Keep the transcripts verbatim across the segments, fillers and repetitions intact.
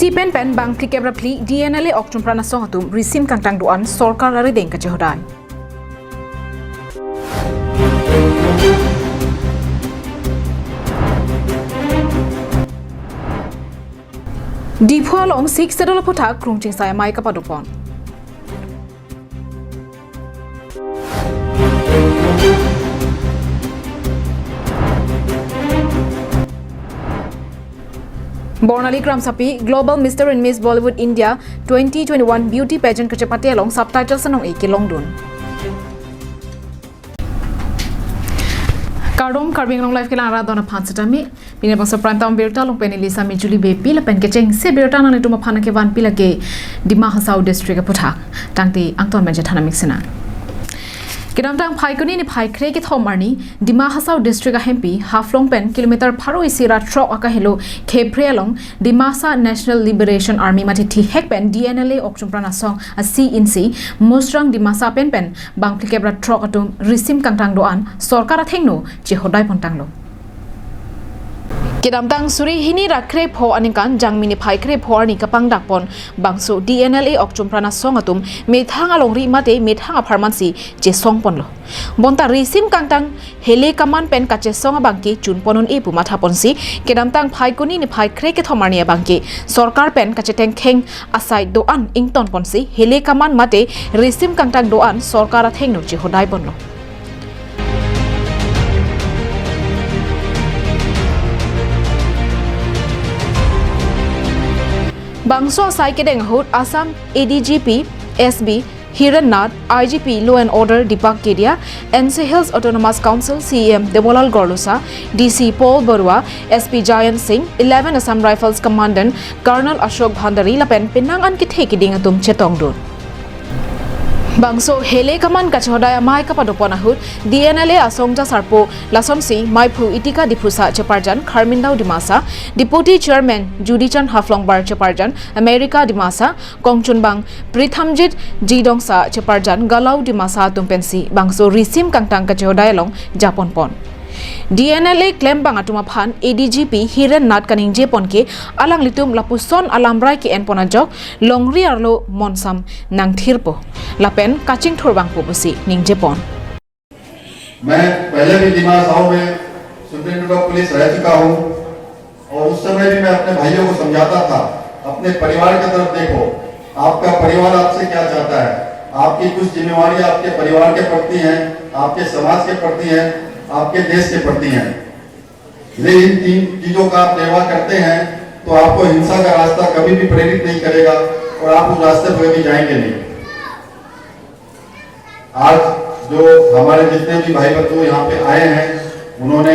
Sipen pen bang phlikep ra phli D N L A okchumpran asong atum risim kangtang do-an sorkar arideng kachehodai. Diphu along Sixth Schedule aphuthak krungching sai amei kapadopon. Bornali Kramsapi Global Mister and Miss Bollywood India twenty twenty-one Beauty Pageant kachepate along subtitles anong-e kelongdun. Kardom, Karbi Anglong Live kelang arat dona phan setame. Pini bangso prime time birta along pen neli Sami Julie Beypi lapen kechengsi birta nanglitum aphan kevan pila ke Dima Hasao District aphuthak. Tangte angton manja thanam ik sina. Kedamtang Phaikuni niphai krekethom arni Dima Hasao District ahempi Haflong pen kilometer pharo isi ra throk akahelo khepre along Dimasa National Liberation Army mate thihek pen D N L A okchumpran asong a-C in C Musrang Dimasa pen pen bang phlikep ra throk atum risim kangtang do-an sorkar athengno chehodai pontanglo. Kedamtang suri hini ra krepho aningkan Jangmi niphai krepho arni kapangdakpon bangso D N L A okchumpran asong atum methang alongri mate methang apharmansi chesongponlo. Bonta risim kangtang hele kaman pen kachesong abangke chunpon un-e pu mathaponsi kedamtang Phaikuni niphai krekethom arni abangke sorkar pen kachetengkheng asai do-an ingtonponsi hele kaman mate risim kangtang do-an sorkar athengno chehodai ponlo. Bangso asai kedeng ahut Assam A D G P S B Hiran Nath, I G P Law and Order Deepak Kedia, N C Hills Autonomous Council C E M Debolal Gorlosa, D C Paul Barua, S P Jayant Singh, eleven Assam Rifles Commandant Colonel Ashok Bhandari lapen penang an kethe kiding atum chetongdun. Bangso hele kaman kachehodai amei kapadopon ahut D N L A asong ja sarpo lasonsi Maiphu Itika Diphusa cheparjan Kharmindao Dimasa, Deputy Chairman Judichand Haflongbar cheparjan America Dimasa, kongchunbang Prithamjit Jidongsa cheparjan Galau Dimasa atum pensi bangso risim kangtang kachehodai along japonpon. D N L A klembang atum aphan A D G P Hiran Nath kaningjepon ke alanglitum lapuson alamrai ke-enpon ajok longri arlo monsam nangthirpo lapen kachingthur vangpo pusi ningjepon. मैं पहले भी दिमा हसाओ में superintendent of police रह चुका हूँ और उस समय भी मैं अपने भाइयों को समझाता था, अपने परिवार की तरफ देखो, आपका परिवार आपसे क्या चाहता है, आपकी कुछ जिम्मेवारी आपके परिवार के प्रति है, आपके समाज के प्रति है, आपके देश के प्रति है। यदि इन तीन चीजों का आप निर्वाह करते हैं तो आपको हिंसा का रास्ता कभी भी प्रेरित नहीं करेगा और आप उस रास्ते पर कभी जाएंगे नहीं। आज जो हमारे जितने भी भाई बंधु यहाँ पे आए हैं, उन्होंने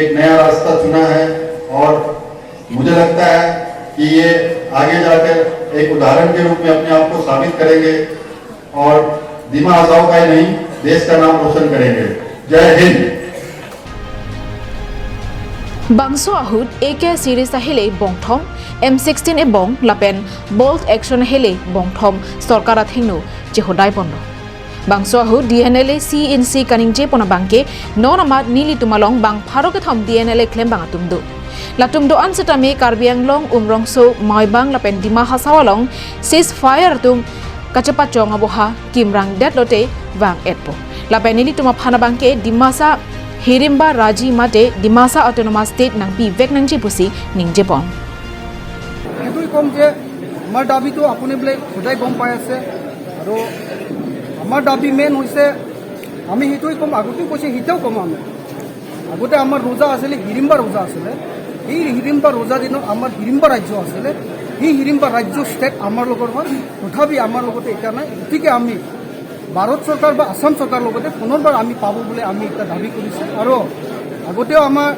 एक नया रास्ता चुना है और मुझे लगता है कि ये आगे जाकर एक उदाहरण के रूप में अपने आप को साबित करेंगे और दिमा हसाओ का ही नहीं, देश का नाम रोशन करेंगे। जय Hind. Bangso ahut A K series ahele bongthom, M sixteen ebong lapen bolt action ahele bongthom sorkar athengno chehodai ponlo. Bangso ahut D N L A C in C kaningjepon abangke non amat nelitum along bang pharo kethom D N L A klembang atum do. Latum do-an setame Karbi Anglong, Umrongso, Maibang lapen Dima Hasao along ceasefire atum kachepachong aboha kimrang detlote vang-etpo. Lapen nelitum aphan abangke Dimasa Hirimba Raji mate Dimasa Autonomous State nangpivek nangji pusi ningjepon. সেইটোৱে ক'ম যে আমাৰ দাবীটো আপুনি বোলে সদায় গম পাই আছে আৰু আমাৰ দাবী মেইন হৈছে আমি সেইটোৱে ক'ম, আগতেও কৈছে, এতিয়াও ক'ম আমি। আগতে আমাৰ ৰজা আছিলে, হিৰিম্বা ৰজা আছিলে। সেই হিৰিম্বা ৰজা দিনত আমাৰ হিৰিম্বা ৰাজ্য আছিলে। সেই হিৰিম্বা ৰাজ্য ষ্টেট আমাৰ লগৰ হয়, তথাপি আমাৰ লগতে এতিয়া নাই। গতিকে আমি ভাৰত চৰকাৰ বা আছাম চৰকাৰৰ লগতে পুনৰবাৰ আমি পাব বুলি আমি এতিয়া দাবী কৰিছে। আৰু আগতেও আমাৰ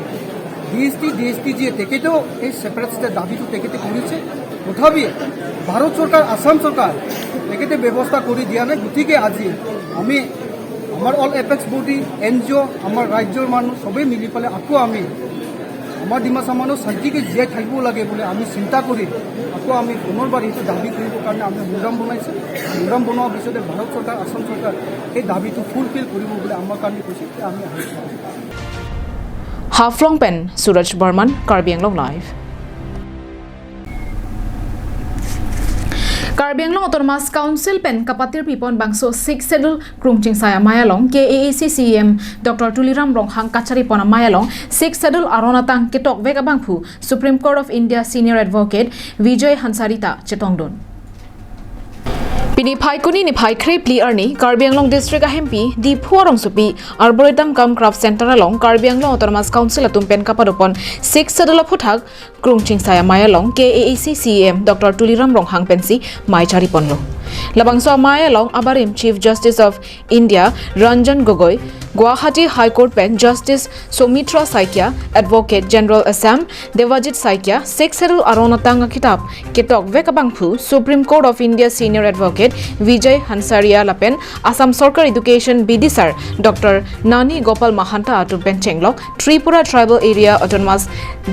ডি এছ টি, ডি এছ টি যিয়ে তেখেতেও এই ছেপাৰেট ষ্টেট দাবীটো তেখেতে কৰিছে। তথাপি ভাৰত চৰকাৰ, আছাম চৰকাৰ তেখেতে ব্যৱস্থা কৰি দিয়া নাই। গতিকে আজি আমি আমাৰ all apex body, N G O', আমাৰ ৰাজ্যৰ মানুহ সবেই মিলি পেলাই আকৌ আমি আমাৰ ডিমাচা মানুহ শান্তিকে জীয়াই থাকিব লাগে বুলি আমি চিন্তা কৰি আকৌ আমি পুনৰবাৰ এইটো দাবী কৰিবৰ কাৰণে আমি সংগ্ৰাম বনাইছোঁ। সংগ্ৰাম বনোৱাৰ পিছতে ভাৰত চৰকাৰ, আছাম চৰকাৰ সেই দাবীটো ফুলফিল কৰিব বুলি আমাৰ কাৰণে কৈছে, এতিয়া আমি আহিছোঁ। Haflong pen Suraj Barman, Karbi Anglong Live. Karbi Anglong Autonomous Council pen kapatirpi pon bangso Sixth Schedule Krungchingsai amei along K A A C C E M Doctor Tuliram Ronghang kachari pon amei along Sixth Schedule aron atang ketok vek abangphu Supreme Court of India Senior Advocate Vijay Hansari ta chetongdun. Pini Phaikuni niphai kre phli arni Karbi Anglong District ahempi Diphu arongsopi Arboretum cum Craft Center along Karbi Anglong Autonomous Council atum pen kapado pon Sixth Schedule aphuthak Krungchingsai amei along K A A C C E M Doctor Tuliram Ronghang pensi mei chari ponlo. Labangso amei along abarim Chief Justice of India Ranjan Gogoi, Guwahati High Court pen Justice Soumitra Saikia, Advocate General Assam Debajit Saikia, Sixth Schedule aron atang akitap ketok vek abangphu Supreme Court of India Senior Advocate Vijay Hansaria lapen Assam Sorkar Education Bidisar Doctor Nani Gopal Mahanta atum pen chenglok Tripura Tribal Area Autonomous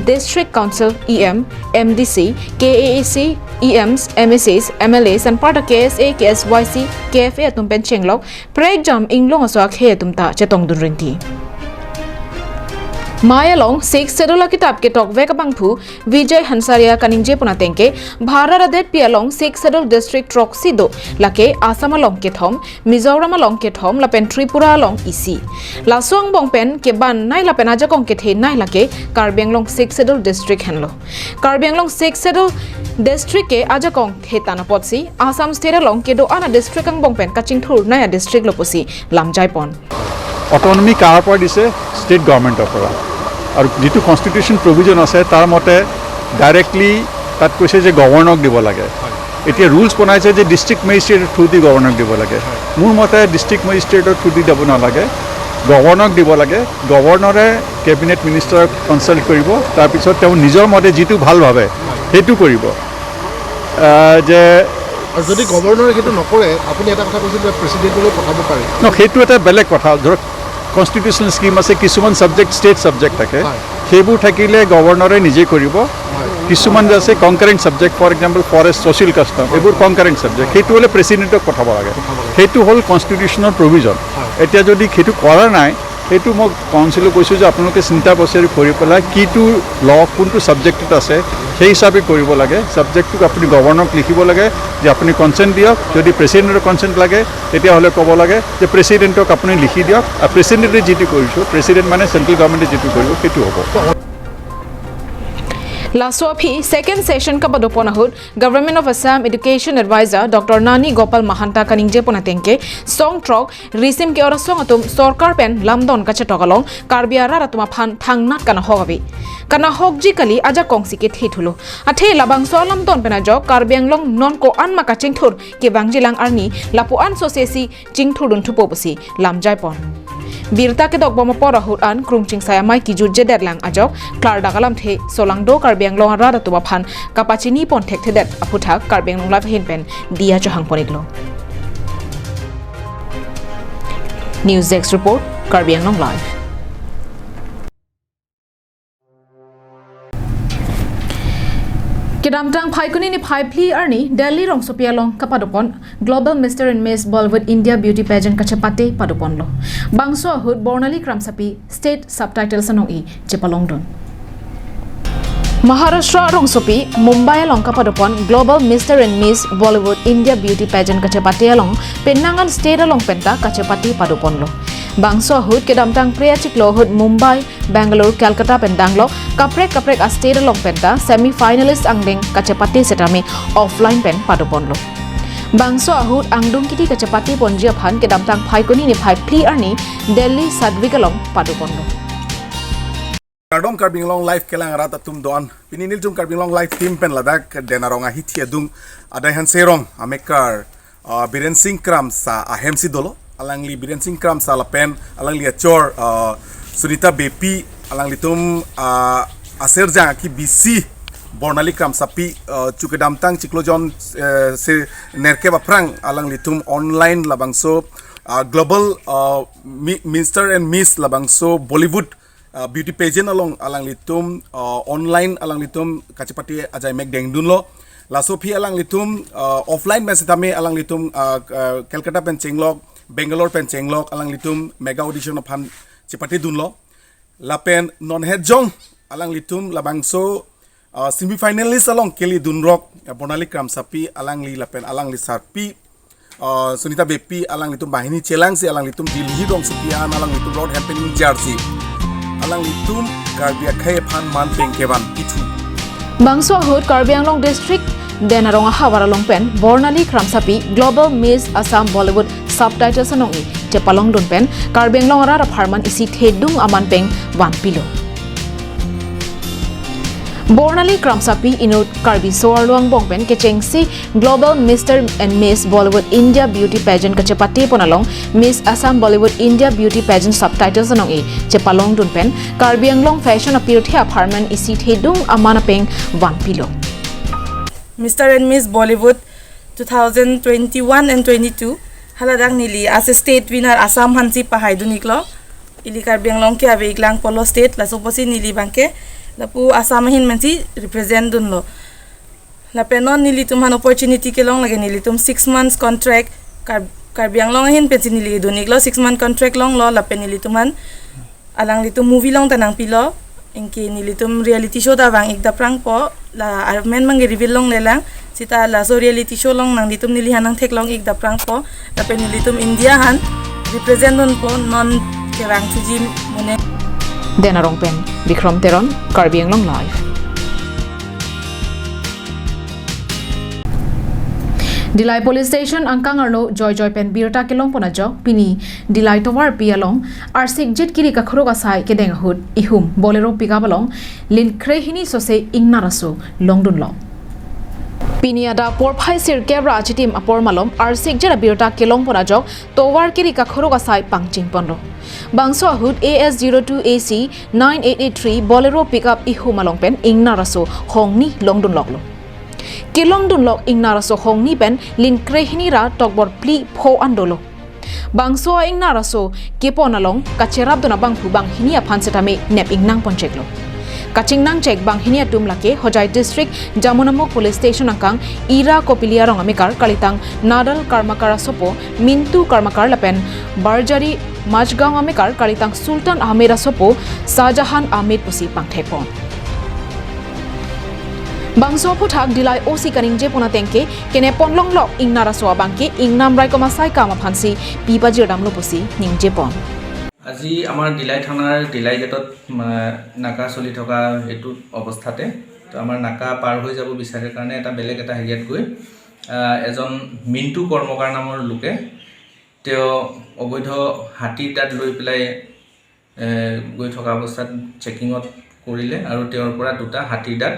District Council E M, M D C, K A A C E Ms, M A Cs, M L As, anparta K S A, K S Y C, K F A atum pen chenglok prekjam inglong aso akhei atum ta chetongdun rinti. Mei along Sixth Schedule akitap ketok vek abangphu Vijay Hansaria kaningje pon ateng ke Bharat adetpi along Sixth Schedule district throksi do, lake Assam along kethom, Mizoram along kethom lapen Tripura along isi. Laso angbong pen kebannei lapen ajakong kethenei lake Karbi Anglong Sixth Schedule district henlo. Karbi Anglong Sixth Schedule district ke ajakong thetan apotsi Assam state along kedo-an adistrict angbong pen kachingthurnei adistrict lo pusi lamjai pon. Autonomy কাৰ পৰা দিছে? ষ্টেট গভৰ্ণমেণ্টৰ পৰা। আৰু যিটো constitution provision আছে, তাৰ মতে ডাইৰেক্টলি তাত কৈছে যে গভৰ্ণৰক দিব লাগে। এতিয়া ৰুলছ বনাইছে যে ডিষ্ট্ৰিক্ট মেজিষ্ট্ৰেটৰ থ্ৰুদি গভৰ্ণৰক দিব লাগে। মোৰ মতে ডিষ্ট্ৰিক্ট মেজিষ্ট্ৰেটৰ থ্ৰুদি দিব নালাগে, গভৰ্ণৰক দিব লাগে। গভৰ্ণৰে কেবিনেট মিনিষ্টাৰক কনচাল্ট কৰিব, তাৰপিছত তেওঁ নিজৰ মতে যিটো ভাল ভাবে সেইটো কৰিব। আহ, যে আৰু যদি গভৰ্ণৰে সেইটো নকৰে, আপুনি এটা কথা কৈছিল যে প্ৰেচিডেণ্টলৈ পঠাব পাৰি। ন, সেইটো এটা বেলেগ কথা। ধৰক, কনষ্টিটিউশ্যনেল স্কিম আছে, কিছুমান ছাবজেক্ট ষ্টেট ছাবজেক্ট থাকে, হয়। সেইবোৰ থাকিলে গভৰ্ণৰে নিজে কৰিব। কিছুমান যে আছে concurrent subject, for example forest, social custom, এইবোৰ কনকাৰেণ্ট ছাবজেক্ট, সেইটো হ'লে প্ৰেচিডেণ্টক পঠাব লাগে। সেইটো হ'ল কনষ্টিটিউশ্যনৰ প্ৰভিজন। এতিয়া যদি সেইটো কৰা নাই, সেইটো মই কাউন্সিলক কৈছোঁ যে আপোনালোকে চিন্তা বিচাৰি কৰি পেলাই কিটো ল, কোনটো ছাবজেক্টত আছে, সেই হিচাপে কৰিব লাগে। ছাবজেক্টটোক আপুনি গভৰ্ণৰক লিখিব লাগে যে আপুনি কনচেণ্ট দিয়ক। যদি প্ৰেচিডেণ্টৰ কনচেণ্ট লাগে, তেতিয়াহ'লে ক'ব লাগে যে প্ৰেচিডেণ্টক আপুনি লিখি দিয়ক, আৰু প্ৰেচিডেণ্টে যিটো কৰিছোঁ, প্ৰেচিডেণ্ট মানে চেণ্ট্ৰেল গভৰ্ণমেণ্টে যিটো কৰিব, সেইটো হ'ব। Laso aphi second session kapado pon ahut Government of Assam Education Advisor Doctor Nani Gopal Mahanta kaningje pon ateng ke song throk risim ke-or asong atum sorkar pen lamdon kachetok along Karbi arat atum aphan thangnat kanahok ave. Kanahokji kali, ajakongsi kethe thulo. Athe labangso alamdon pen ajok Karbi Anglong non ko-an ma kachingthur kevangjilang arni lapu-an sosesi chingthurdun thupo pusi lamjai pon. Birta kedok bom apor ahut an Krungchingsai amei kijutjedet lang ajok klardak alamthe solangdo Karbi Anglong arat atum aphan kapachini pon thekthedet aphuthak Karbi Anglong Live ahin pen diya chohang pon-iklo. News Desk Report, Karbi Anglong Live. Kedamtang Phaikuni niphai phli arni Delhi rongsopi along kapado pon Global Mister and Miss Bollywood India Beauty Pageant kachepate pado ponlo. Bangso ahut Bornali Kramsapi State Subtitles anong-i chepalongdun. Maharashtra rongsopi Mumbai along kapado pon Global Mister and Miss Bollywood India Beauty Pageant kachepate along penang an state along penta kachepate pado ponlo. Bangso ahut kedamtang pre achiklo ahut Mumbai, Bangalore, Calcutta pen danglo kaprek kaprek a state along penta semi finalist angdeng kachepate setame offline pen pado ponlo. Bangso ahut angdung kiti kachepate ponji aphan kedamtang Phaikuni niphai phli arni Delhi Sadvik along pado ponlo. Kardom Karbi Anglong Live kelang arat atum do-an. Pini nelitum Karbi Anglong Live team pen ladak Denarong ahithi adung adai Hanserong amekar, ah, Biren Singh Kramsa ahemsi dolo. Alangli Biren Singh Kramsa lapen alangli achor, ah, Sunita Beypi, alanglitum, ah, aserjang aki B C Bornali Kramsapi, ah, chu kedamtang chiklo jon, eh, se nerkep aphrang alanglitum online labangso, ah, Global, ah, Mi-, Mister and Miss labangso Bollywood, ah, Beauty Pageant along alanglitum, ah, online alanglitum kachepate ajaimek dengdunlo. Laso aphi alanglitum, ah, offline pen setame alanglitum, ah, ah, Calcutta pen chenglok, Bangalore pen chenglok, alanglitum mega audition aphan chepatedunlo. Lapen non het jong alanglitum labangso Uh, semi finalist along kele dunrok, uh, Bornali Kramsapi alangli lapen alangli sarpi, uh, Sunita Beypi alanglitum banghini chelangsi alanglitum Delhi rongsopi an alanglitum rot hem pen injarsi alanglitum Karbi akhei aphan man peng kevan pithu. Bangso ahut Karbi Anglong District Den Arong ahavar along pen Bornali Kramsapi Global Miss Assam Bollywood Subtitles anong-i chepalongdun pen Karbi Anglong arat apharman isi thedung aman peng vanpilo. Bornali Kramsapi inut Karbi so-arlo angbong pen kechengsi Global Mister and Miss Bollywood India Beauty Pageant kachepate pon along Miss Assam Bollywood India Beauty Pageant Subtitles anong-i chepalongdun pen Karbi Anglong fashion apirthe apharman isi thedung aman apeng vanpilo. Mister and Miss Bollywood two thousand twenty-one and twenty-two, haladak neli as a state winner Assam aphansi pahaidun-iklo. Ili Karbi Anglong ke ave-iklang polo state, laso apotsi neli abangke lapu Assam ahin pensi represent dunlo. Lapen non nelitum aphan opportunity kelong lake nelitum six months contract Kar-, Karbi Anglong ahin pensi neli dun-iklo, six month contract longlo lapen nelitum aphan alanglitum movie along ta nangpilo, anke nelitum reality show ta vang-ik daprangpo, la amen abangke reveal longlelang, seta laso reality show along nanglitum neli aphan nangtheklong-ik daprangpo, lapen nelitum India aphan represent dunpo non kevang thuji mone. Den Arong pen Bikrom Teron, Karbi Anglong Live. Dillai Police Station angkang arlo joijoi pen birta kelong pon ajok pini Dillai Tovarpi along arsikjit kiri kakhorok asai kedeng ahut ihum Bolero pickup along lin krehini sose ingnar aso longdunlo. Pini adap porphai sirkep ra achitim apor malom arsikjit abirta kelong pon ajok tovar kiri kakhorok asai pangching ponlo. Bangso ahut A S zero two A C nine eight eight three Bolero pickup ihum along pen ingnar aso hongni longdunloklo. Kelongdunlok ingnar aso hongni pen lin krehini ra tokbor phli pho an dolo. Bangso a-ingnar aso kepon along kacherapdun abangphu banghini aphan setame nep ingnang poncheklo. Kachingnangchek banghini atum lake Hojai District Jamunamukh Police Station angkang Ira Kopili arong amekar kalitang Nadal Karmakar asopo Mintu Karmakar lapen Barjari Majgaon amekar kalitang Sultan Ahmed asopo Shahjahan Ahmed pusi pangthekpon. Bangso aphuthak Dillai O C kaningjepon atengke kenep ponlonglok ingnar aso abangke ingnam raikom asai kam aphansi pi pajirdamlo pusi ningjepon. আজি আমাৰ ডিলাই থানাৰ ডিলাই গেটত, আহ, নাকা চলি থকা এইটো অৱস্থাতে, তো আমাৰ নাকা পাৰ হৈ যাব বিচাৰে কাৰণে এটা বেলেগ এটা হেৰিয়াত গৈ, আহ, এজন মিণ্টু কৰ্মকাৰ নামৰ লোকে তেওঁ অবৈধ হাতীৰ দাঁত লৈ পেলাই, এ, গৈ থকা অৱস্থাত চেকিঙত কৰিলে আৰু তেওঁৰ পৰা দুটা হাতীৰ দাঁত,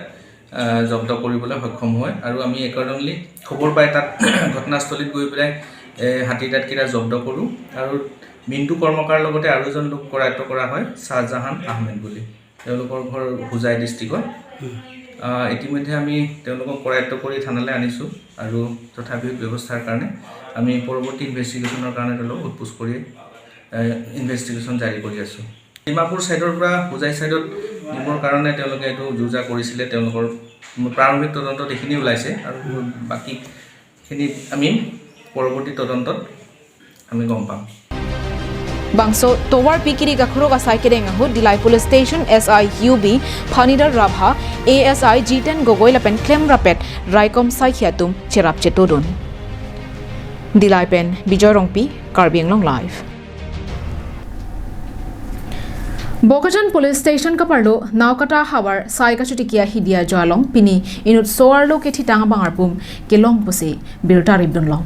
আহ, জব্দ কৰিবলৈ সক্ষম হয় আৰু আমি একৰ্ডিংলি খবৰ পাই তাত ঘটনাস্থলীত গৈ পেলাই, এ, হাতীৰ দাঁতকেইটা জব্দ কৰোঁ আৰু মিণ্টু কৰ্মকাৰ লগতে আৰু এজন লোক কৰায়ত্ব কৰা হয়, শ্বাহজাহান আহমেদ বুলি। তেওঁলোকৰ ঘৰ হোজাই ডিষ্ট্ৰিক্টত। আহ, ইতিমধ্যে আমি তেওঁলোকক কৰায়ত্ব কৰি থানালৈ আনিছোঁ আৰু তথাপিও ব্যৱস্থাৰ কাৰণে আমি পৰৱৰ্তী ইনভেষ্টিগেশ্যনৰ কাৰণে তেওঁলোকক সোধ পোছ কৰি, এ, ইনভেষ্টিগেশ্যন জাৰি কৰি আছোঁ। ডিমাপুৰ ছাইডৰ পৰা হোজাই ছাইডত নিবৰ কাৰণে তেওঁলোকে এইটো যো জা কৰিছিলে। তেওঁলোকৰ প্ৰাৰম্ভিক তদন্তত এইখিনি ওলাইছে আৰু বাকীখিনি আমি পৰৱৰ্তী তদন্তত আমি গম পাম। Bangso tovar pikiri kakhorok asai kedeng ahut Dillai Police Station S I U B Phanidar Rabha, A S I Jiten Gogoi lapen klemrapet raikom saikhi atum cherap chetodun. Dillai pen Bijoy Rongpi, Karbi Anglong Live. Bokajan Police Station kaparlo Naokata havar sai kachotiki ahidi ajo along pini inut so-arlo kethitang abang arpum kelong pusi birta ripdunlo.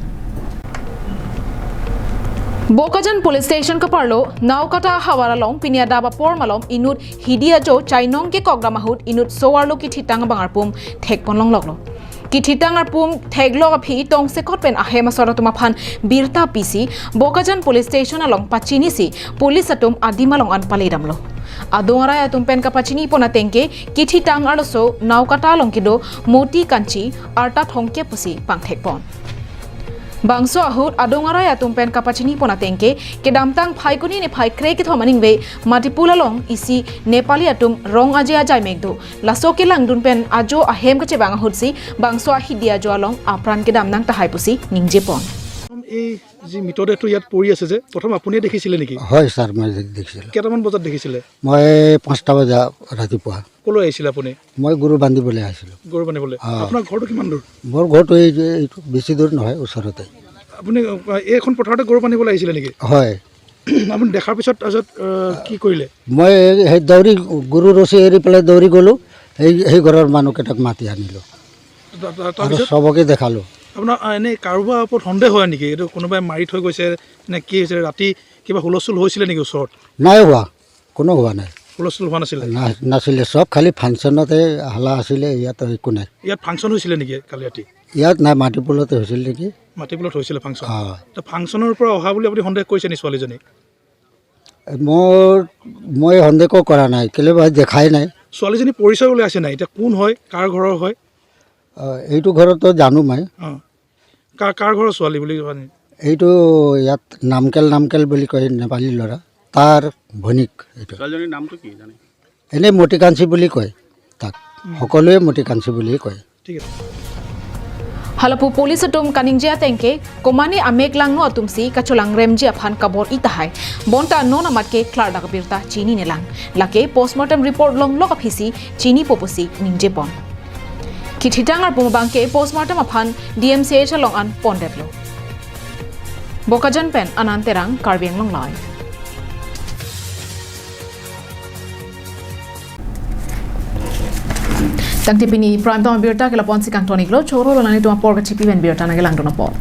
Bokajan Police Station kaparlo Naokata havar along pini adap apor malom inut hidi ajo chainong kekok dam ahut inut so-arlo kethitang abang arpum thekponlongloklo. Kethitang arpum theklok aphi tongsekot pen ahem asor atum aphan birta pisi Bokajan Police Station along pachinisi police atum adim along an paledamlo. Adung arai atum pen kapachinipon atengke kethitang arloso Naokata along kedo Moti Kanchi arta thomkep pusi pangthekpon. Bangso ahut adung arai atum pen kapachinipon atengke kedamtang Phaikuni niphai kre kethom aningve Matipul along isi Nepali atum rong aje ajai mekdo. Laso kelangdun pen ajo ahem kachevang ahutsi bangso ahidi ajo along apran kedam nangtahai pusi ningjepon. এই যি মৃতদেহটো ইয়াত পৰি আছে যে, প্ৰথম আপুনিয়ে দেখিছিলে নেকি? হয় ছাৰ, মই দে- দেখিছিলোঁ। কেইটামান বজাত দেখিছিলে? মই পাঁচটা বজা ৰাতিপুৱা। ক'লৈ আহিছিলে আপুনি? মই গৰু বান্ধিবলৈ আহিছিলোঁ। গৰু বান্ধিবলৈ। অ। আপোনাৰ ঘৰটো কিমান দূৰ? মোৰ ঘৰটো এই যে এইটো বেছি দূৰ নহয়, ওচৰতে। আপুনি, আহ, এইখন পথাৰতে গৰু বান্ধিবলৈ আহিছিলে নেকি? হয়। আপুনি দেখাৰ পিছত তাৰপিছত, আহ, কি কৰিলে? মই সেই দৌৰি, গৰু ৰছী এৰি পেলাই দৌৰি গ'লোঁ। সেই সেই ঘৰৰ মানুহকেইটাক মাতি আনিলোঁ তা- তা- আৰু তাৰপিছত চবকে দেখালোঁ। আপোনাৰ, আহ, এনেই কাৰোবাৰ ওপৰত সন্দেহ হয় নেকি? এইটো কোনোবাই মাৰি থৈ গৈছে নে কি হৈছে? ৰাতি কিবা হুলস্থুল হৈছিলে নেকি ওচৰত? নাই হোৱা, কোনো হোৱা নাই। হুলস্থুল হোৱা নাছিলে? না নাছিলে, চব খালি ফাংচনতে হাল্লা আছিলে, ইয়াত একো নাই। ইয়াত ফাংচন হৈছিলে নেকি কালি ৰাতি? ইয়াত নাই, মাটি পুলতে হৈছিল নেকি? মাটি পুলত হৈছিলে ফাংচন। হয়। তো ফাংচনৰ পৰা অহা বুলি আপুনি সন্দেহ কৰিছে নি ছোৱালীজনী? মোৰ মই সন্দেহ কৰা নাই, কেলে মই দেখাই নাই। ছোৱালীজনী পৰিচয় উলিয়াইছে নাই? এতিয়া কোন হয়, কাৰ ঘৰৰ হয়? অ, এইটো ঘৰতো জানো মই। অ। কাৰ কাৰ ঘৰৰ ছোৱালী বুলি কয় নি? এইটো ইয়াত নামকেল নামকেল বুলি কয় নেপালী ল'ৰা, তাৰ ভনীক এইটো। ছোৱালীজনীৰ নামটো কি জানে? এনেই মতিকাঞ্চি বুলি কয় তাক, সকলোৱে মতিকাঞ্চি বুলিয়ে কয়। ঠিক আছে। Halapu police atum kaningje ateng ke, komane amek langno atumsi kacholangremji aphan kabor-i tahai. Bonta non amat ke klardak birta chinine lang. Lake postmortem report longlok aphisi chinipo pusi ningjepon. Kithitang arpum abangke postmortem aphan D M C H along an pondetlo. Bokajan pen Anand Terang, Karbi Anglong Live. Tangte pini Prime Time abirta ke lapu-ansi kangton-iklo, choro lo, nanglitum apor kachipi pen birta nangkelangdun apot.